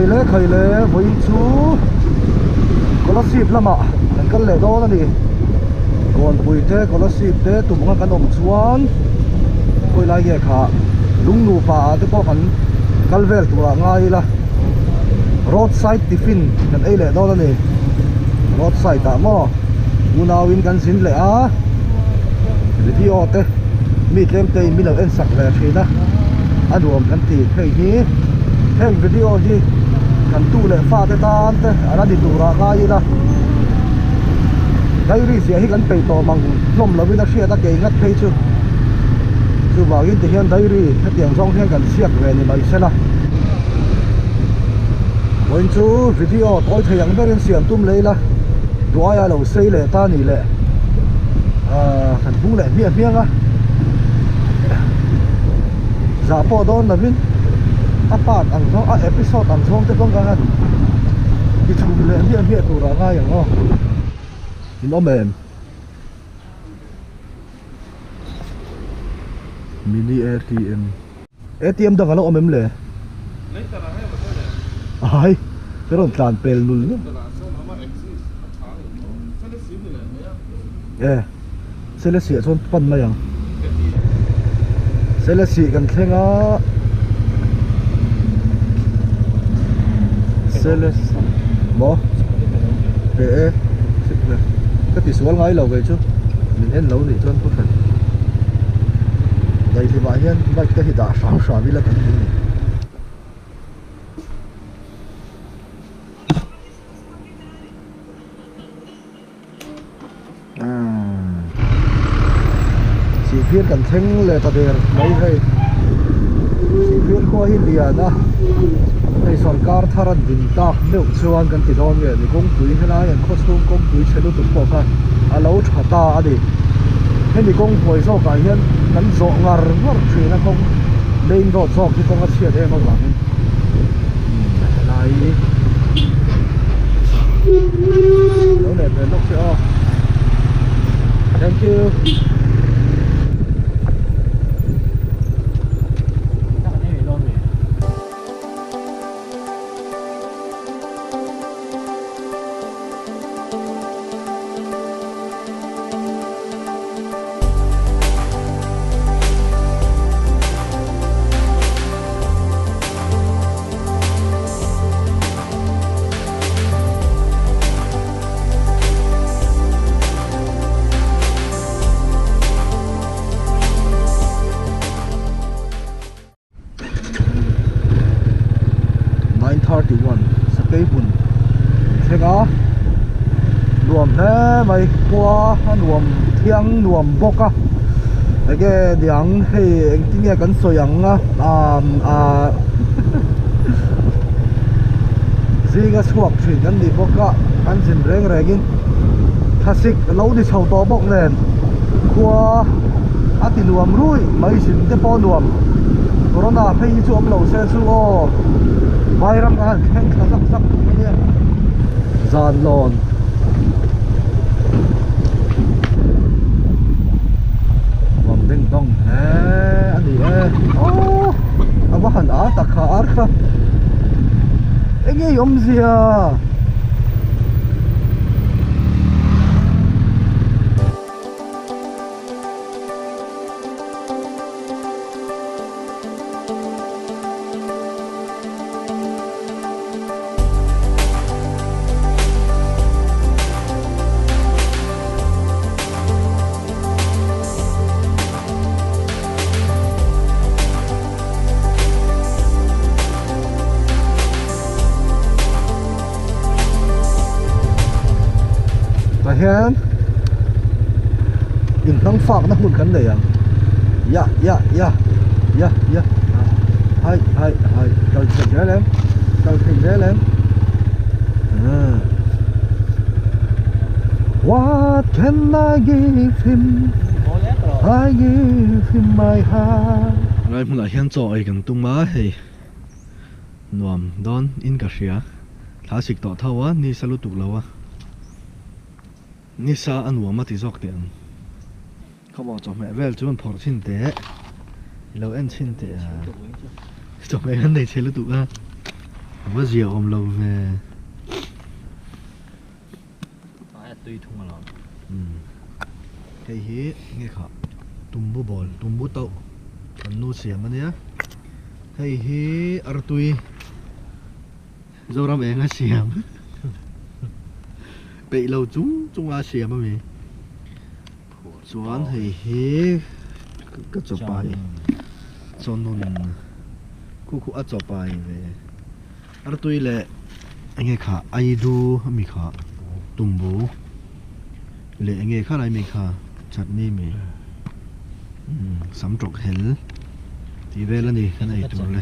Khaile khaile vawiin chu Kolasib lamah kan kal leh dawn a ni. Kawnpui te Kolasib te tum anga kan awm chuan khawi lai nge kha lung nupa ah te pawh kan kal vel turah ngai ila road side tiffin kan ei leh dawn a ni. Road side ah maw unau in kan zin leh a video te mi tlem te in min lo en sak ve thin a a nuam kan ti hei hi heng video hi kan tu leh fa te tan te a la ni turah ngai ila diary ziah hi kan peih tawh mang hlawm lovin a hriat a kei ngat phei chu chuvangin tihian diary hetiang zawng hian kan chhiak ve ni mai sela vawiin chu video tawi thei ang berin siam tum leh ila duaia lo sei leh ta ni leh ahh kan bung leh hmiah hmiang a zah pawh dawn lovin a part ang zawng a episode ang zawng te pawh ka han ti chhum leh hmiah hmiah tur ah ngai ang aw in awm em mini atm atm dang a lo awm em le ai ka rawn tlan pel nul nual e Selesih ah chuan pan mai ang Selesih kan thleng a Selesih maw pe e ka ti sual ngai lo kei chu min en lo nih chuan thu hran daihlim ah hian bike te hi dah hram hram ila kan ti a ni. Sihphir kan thleng leh ta der mai hei Sihphir khua hi lian a hei sawrkar thar a din tak meuh chuan kan ti dawn nge ni kawngpui helai an khaw chhung kawngpui chhe lutuk pawh kha a lo tha ta a ni hemi kawng hnuai zawkah hian kan zawh ngar ngar thin a kawng main road zawk hi kawng a chhiat em avangin helai lo leh hmel lawk che aw thank you Sakei hmun thleng a nuam hle mai khua a nuam thiang nuam bawk a enge niang hei engtin nge kan sawi ang a ah zinga chhuak thin kan ni bawk a kan zin reng reng in thlasik lo ni chho tawh bawk nen khua a ti nuam rui mai zin te pawh nuam corona phei hi chu awm lo se chu aw vairam kha han thleng thla zak zak duh ania zan lawn. Nuam deng dawng hle a ni e aww a va han ar tak kha ar kha eng nge i awmzia. Tah hian inhnang fak na hmun kan nei ang ya ya ya ya ya hai hai hai kal thei zel em kal thei zel em What can I give him I give him my heart Lai hmunah hian chaw ei kan tum a hei nuam dawn in ka hria thla sik tawh tho a ni sa lutuk lo a ni sa a nuam a ti zawk teh ang khawmaw chawhmeh vel chu an phawrh chhin teh i lo en chhin teh a chawhmeh kan nei chhe lutuk a. A va zia awm lo ve. Aia tui thung alawm. Umm hei hi nge kha tumbu bawl tumbu tauh kan nu siam ania hei hi artui Zoram eng a siam peih lo chung chung a siam ami chuan hei hi ka chawpai chawnun khu khu a chawpai ve. Artui leh enge kha aidu ami kha tumbu leh enge kha lai mi kha chutney mi sam tawk hel tih vel a ni kan ei tur le.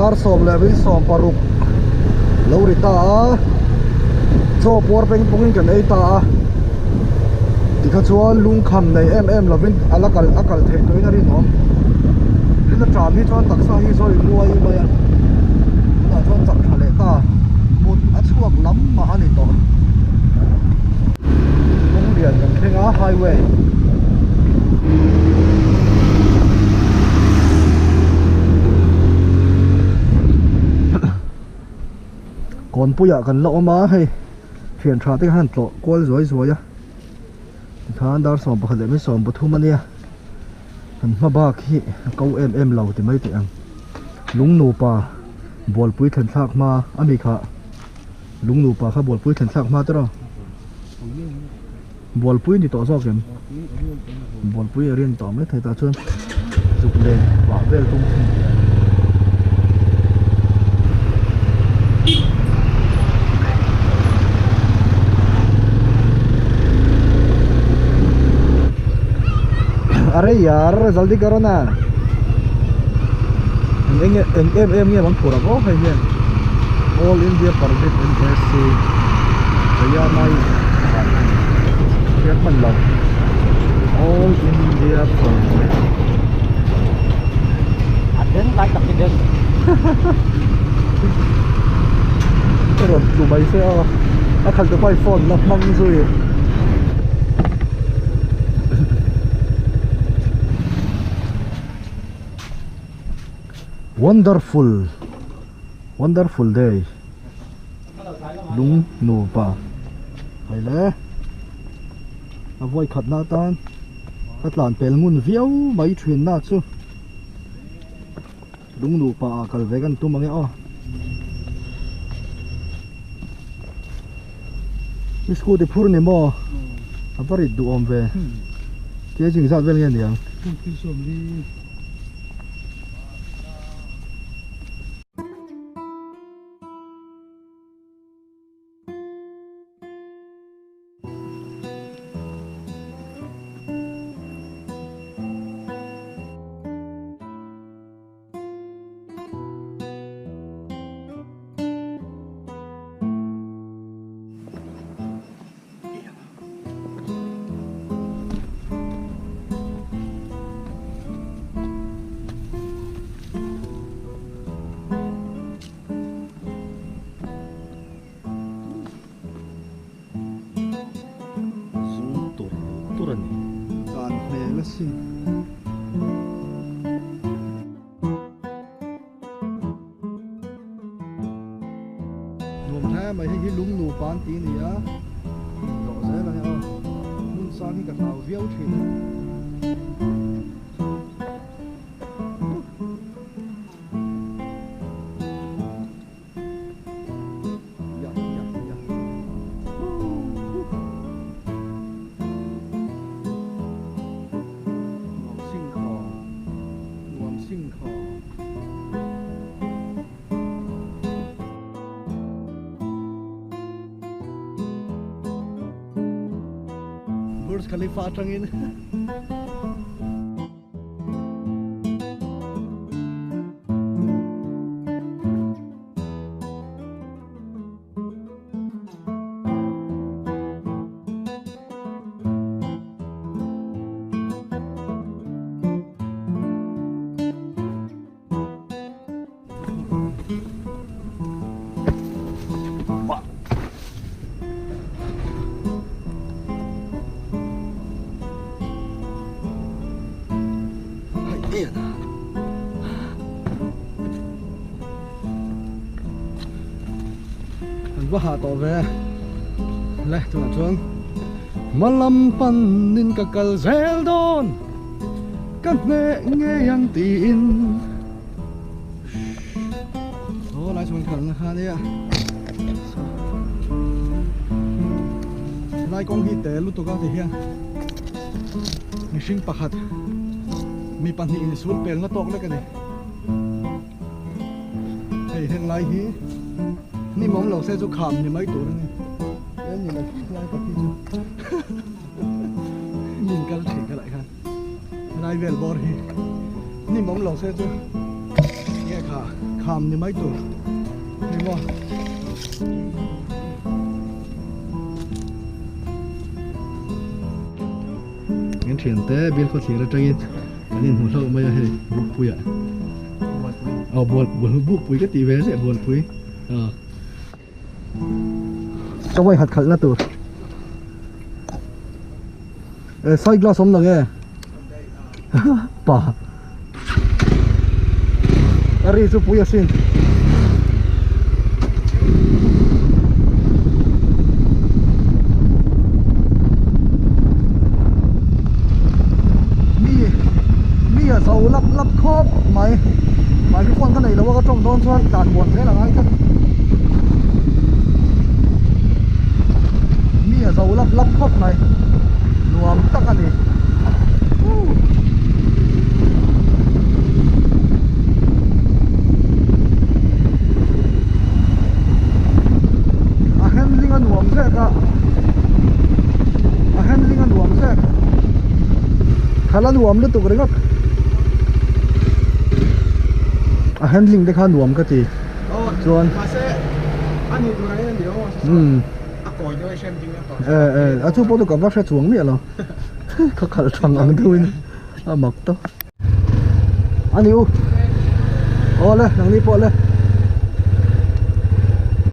Dar 11:16 lo ri ta a chaw puar peng pawngin kan ei ta a tikha chuan lungkham nei em em lovin a la kal a kal theih tawhin a rinawm rin a ṭam hi chuan taksa hi zawi muai mai a tunah chuan chak ṭha leh ta mut a chhuak lam mah a ni tawh kawng lian kan thleng a highway. Kawnpuiah kan la awm a hei thian tha te khan tlawh kual zuai zuai a tikhan dar 11:13 a nia kan hma bak hi a ko em em lo ti mai teh ang lung nupa bualpui thlen thlak hma ami kha lung nupa kha bualpui thlen thlak hma te rawh bualpui ni tawh zawk em bualpui a rian tawh mai thei tah chuan zuk len vah vel tum thin tih ang. Arey yaar jaldi karo na eng eng em em nge an phur ang aw hei hian All India Permit NSC Jayamai hriat hman lo All India Permit A den lai tak hi den Ka rawn tlu mai se a a khalh tu pawh phone la hmang zui. Wonderful wonderful day lung nupa hei le a vawi khat na atan ka tlan pel ngun viau mai thin na chu lung nupa ah kal ve kan tum ang e aw i scooty phur ni maw a va rit duh awm ve kg zat vel nge niang. Zum tur tur a ni. Dan hmel a sin. Nuam hle mai hei hi lung nupa an ti a ni a, zawh zel a ni aw. Hmun sang hi ka hlau viau thin a. Burj Khalifa atangin. Kan va hah tawh ve le tunah chuan hmalam panin ka kal zel dawn ka hneh ngei ang tiin Saw lai chuan khalna kha ania saw helai kawng hi tel lutuk a ti hian mihring pakhat mi pahnih in sul pelna tawk lek a ni hei heng lai hi hnim awm lo se chu kham ni mai tur a ni he ni lo lai tak hi chu min kal thin ka lah khan helai vel bawr hi hnim awm lo se chu nge kha kham ni mai tur hei maw. Kan thiante bil khaw thlir atangin kan inhmu hlauh mai a hei bukpuiah aw bual bukpui ka tih ve ziah bualpui aw ka vawi khat khalhna tur e side glass awm lo nge pa a ri chu pui asin mi mi a zo lap lap khawp mai microphone ka nei lo a ka tawng dawn chuan dan muan zel a ngai tlat mi a zo lap lap khawp mai nuam tak a ni. A handling a nuam zek a a handling a nuam zek khala nuam lutuk ringawt a handling te kha nuam ka ti chuan umm eh eh a chu pawh chu ka va hre chuang miah lo ka khalh thang ang deuhin a mak tawp. A ni u. Awle nangni pawh le.